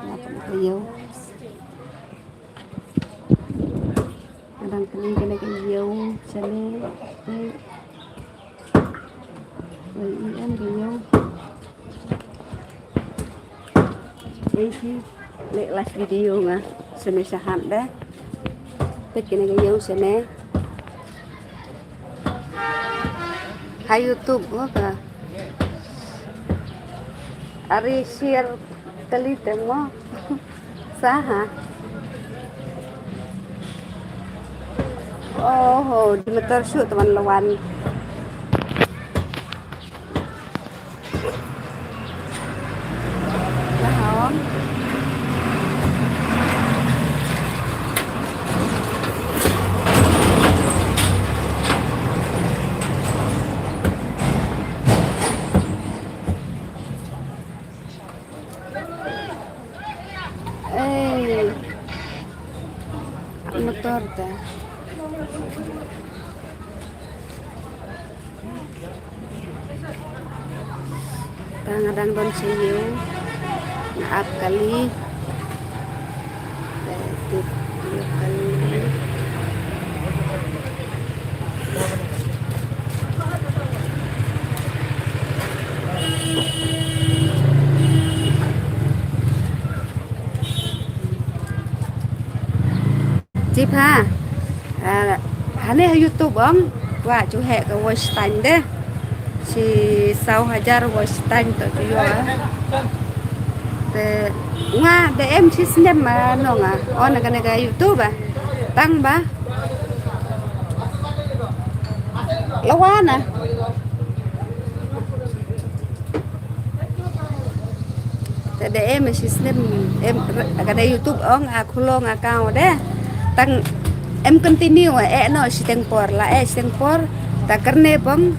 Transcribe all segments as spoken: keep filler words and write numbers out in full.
Nga pynïoh. Nga dang pynïoh kane ka ïew shane. Ïew, ïew. Ei, hi. Leh live video nga shane shahan de. Peit kane ka ïew shane. Ha YouTube mo ka. Are share kali te mo. Sa ha. Oh, di motor shu te wan lawan. Ei, motor te. Tang nga dang don sha ïew, nga ap kali. Te tip ïew kali. Chi pha. Ah, hane ha YouTube ong. Wa chu heh ka watch time de. Chi saw hajar watch time to tu yo. Te nga de em chi snem ma nong a. On kane ka YouTube a. Tang ba. Lawan a. Te de em shi snem em ka de YouTube ong a khulong account de. Tang em continue eh no shiteng por la eh shiteng por ta kerne pong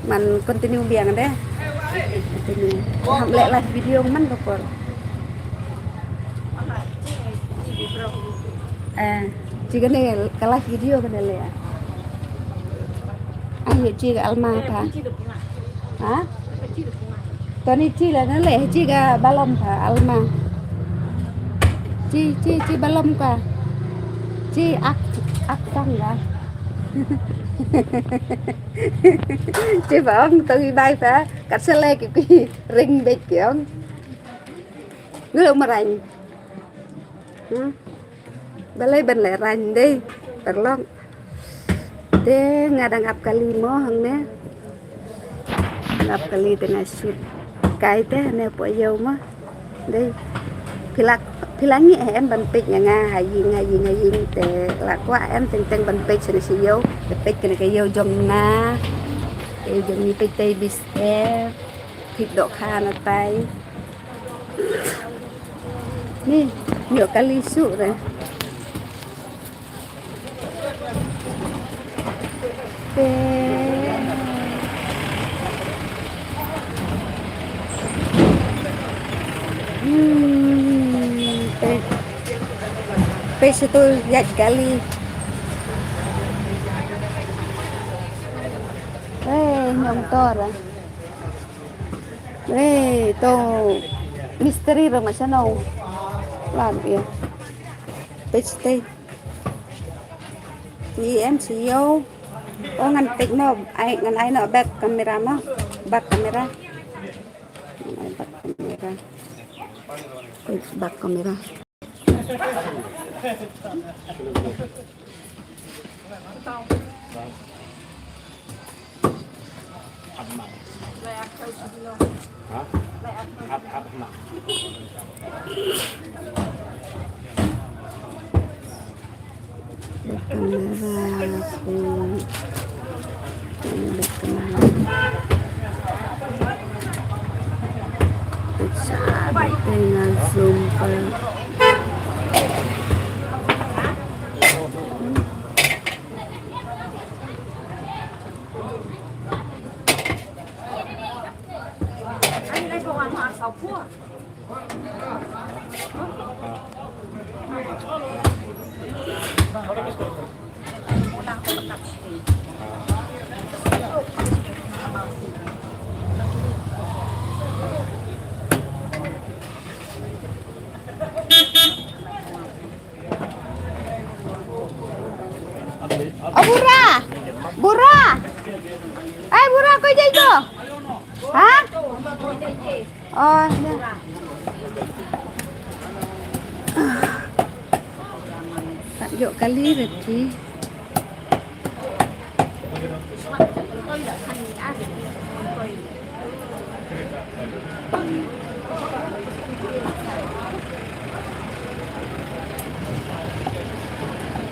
man continue biang de. Continue. Ham leh live video man ka por. Eh, chi kane ka live video kane leh. Ai, chi ka Alma ta. Ha? Tony chi la na le chi ka balom pha Alma. Chi chi chi balom ka. Chi ak ak tang la. Chi ba ong tong i bai pha kat sa le ki ki ring bek ki ong. Ngi lo marang. Hmm. Balei ban leh rang dei paralok. Te nga dang ap kali mo hangne. Nga ap kali te nga shoot kai te ne po ïew mo. Dei phi la phi la ngi eh em ban peit ïa nga ha ïing ha ïing ha ïing te la kwah em teng teng ban peit shane shi ïew te peit kane ka ïew jong na. Te ïew jong ngi peit te bis eh thik dohkha na tai. Ni, ïoh kali shuh re. Te. Hmm, te. Peit sha tu ïaid kali. Eh, nyngkong tor. Eh, to mistri ruh ma shano. Lam ïa. Peit shatei. Ni em shi ïew. Oh, ngan peit mo, ai ngan ai noh back camera mo. Back camera. Ngan ai back camera. Peit back camera. Kamera, kamera. Pizza, pizza, zoom pa. Oh, Bura! Bura! Ai, Bura, koi jai ko? Ha? Oh, ïa. Ïoh kali, Ricky.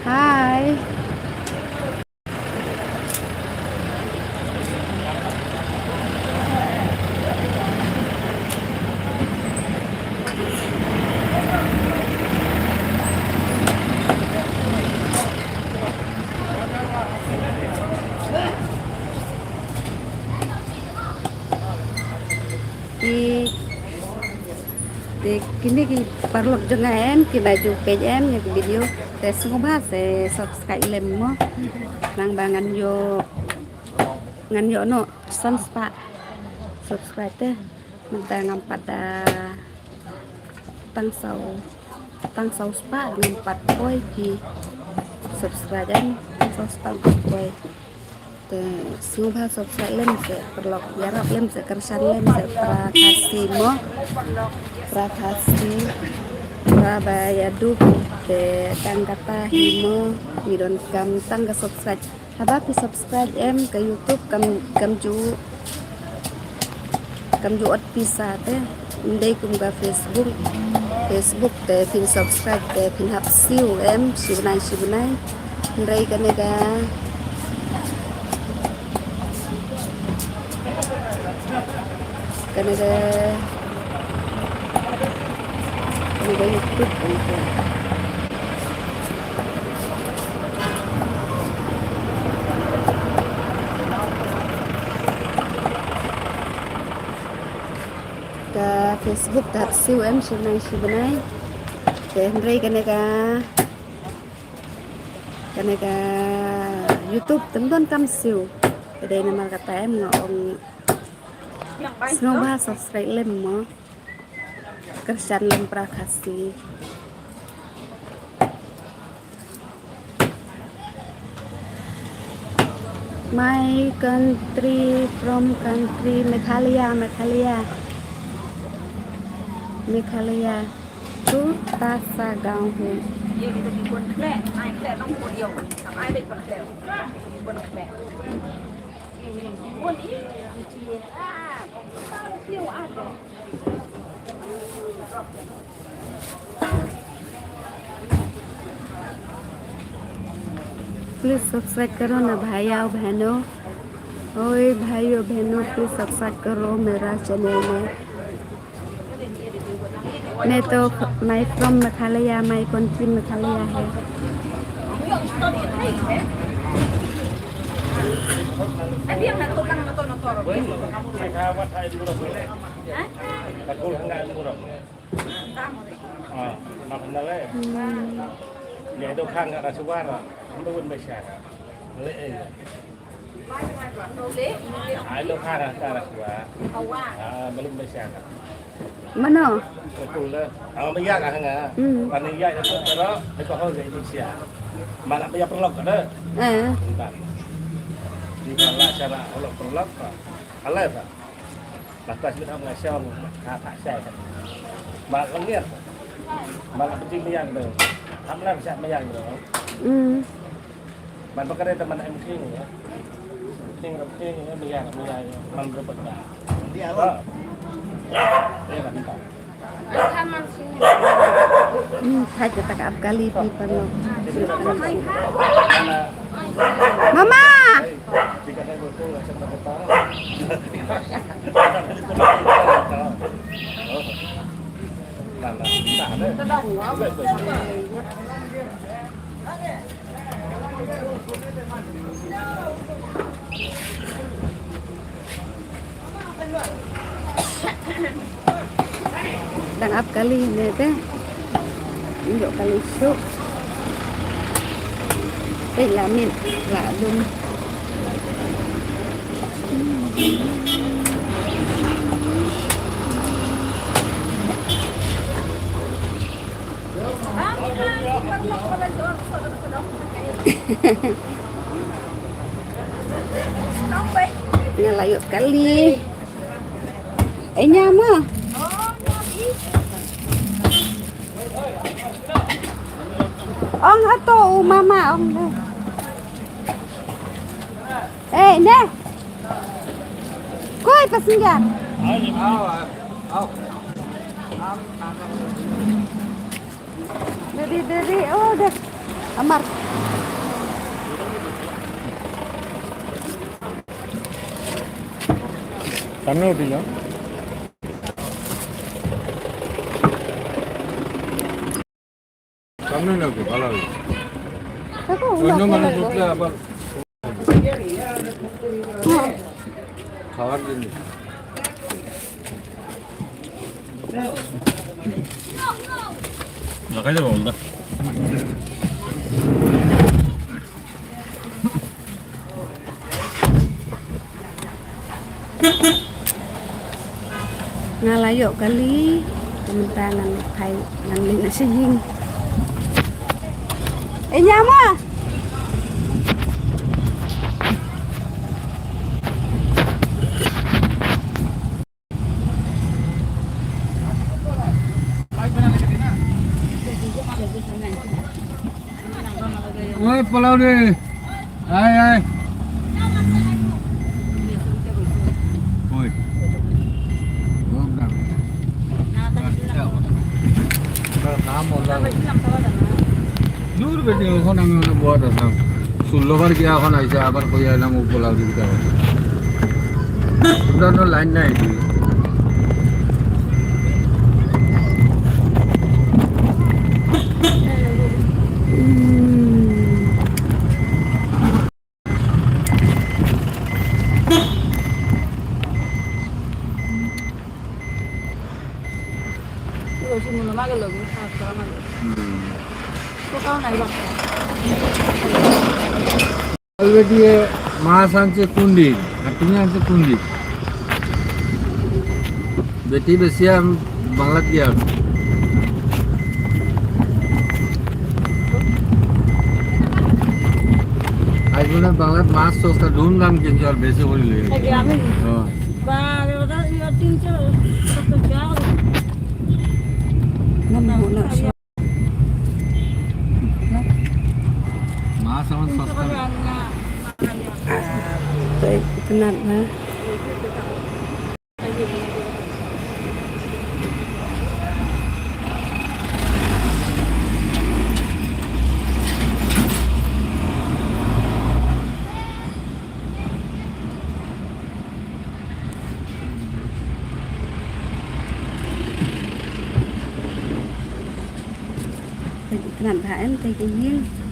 Hi. Ki, te kine ki paralok jong nga em, kiba ju peit em ïa ki video, te sngewbha sa subscribe lem mo. Nang ba ngan ïoh, ngan ïoh noh san spah subscribe te. Mynta ngam pat da tang saw, tang saw spah ngam pat poi ki subscribe em, tang saw spah ngam pat poi. Te sngewbha subscribe lem seh paralok, ïarap lem seh, kyrshan lem seh para Khasi mo. Para Khasi, para ba ïa dup, te tang kata hi mo, ngi donkam tang ka subscribe. Haba phi subscribe em ka YouTube kam, kam ju, kam ju ot pisa te. Ym dei kum ka Facebook. Facebook te phin subscribe te phin hap siew em, shi bnai shi bnai. Hynrei kane ka, kane ka, kane ka YouTube kane ka. Ka Facebook te hap siew em shi bnai shi bnai. Te hynrei kane ka, kane ka YouTube te ym donkam siew. Te dei namar kata em nga ong sngewbha subscribe lem mo. Kyrshan lem para Khasi. My country, from country, Meghalaya, Meghalaya. Meghalaya. Tu Tasa Gaon hu. Please subscribe करो ना भाइयों बहनों। ओए भाइयों बहनों, please subscribe करो मेरा चैनल में। मैं तो, मैं from मेघालय, my country मेघालय है। Mano? Hmm. Eh. Ba tas bit hap nga shong, ha, ha, shai, ha. Ba lengir. Ba la peti meyang tu. Ham lam sha meyang tu. Hmm. Ban pakade teman em king ya. King rep king ya, meyang, meyang, man rep da. Dia lo. Ya kan tak. Hmm, hai kita ka ap kali pi pano. Mama! Dang ap kali ne te. Ïoh kali suk. Te la min la dum. Nga la ïoh kali. Eh, nya ma. Ong hato u mama ong de. Eh, ne. Koi passenger. Deri, deri, oh, deh. Amar. সামনে উঠে যাও। সামনে না, ভালো হবে। দেখো, অন্য মানুষ উঠলে আবার খাওয়ার জিনিস। লাগাই যাবো আমরা। Nga la ïoh kali, te mynta ngan phai, ngan leit na sha ïing. Eh, nya ma. Oi, pulau deh. Ai, ai. Oi. দূর বেটি, এখন আমি অনেক বড় আসাম। ষোলো বার গিয়া এখন আইসা, আবার কইয়া এলাম ও পোলাও দিতে হবে। ওটা তো লাইন নাই এদিকে। Already মাছ আনছে কুন্দি, আর তুমি আনছে কুন্দি। বেটি বেশি আম বাংলাত গিয়া। আজ মানে বাংলাত মাছ সস্তা, ধুমধাম কিনছে আর বেশি করে লেগে। হ্যাঁ। মাছ আমার সস্তা। Ah, baik, penat lah. Penat bha em te ki ïing.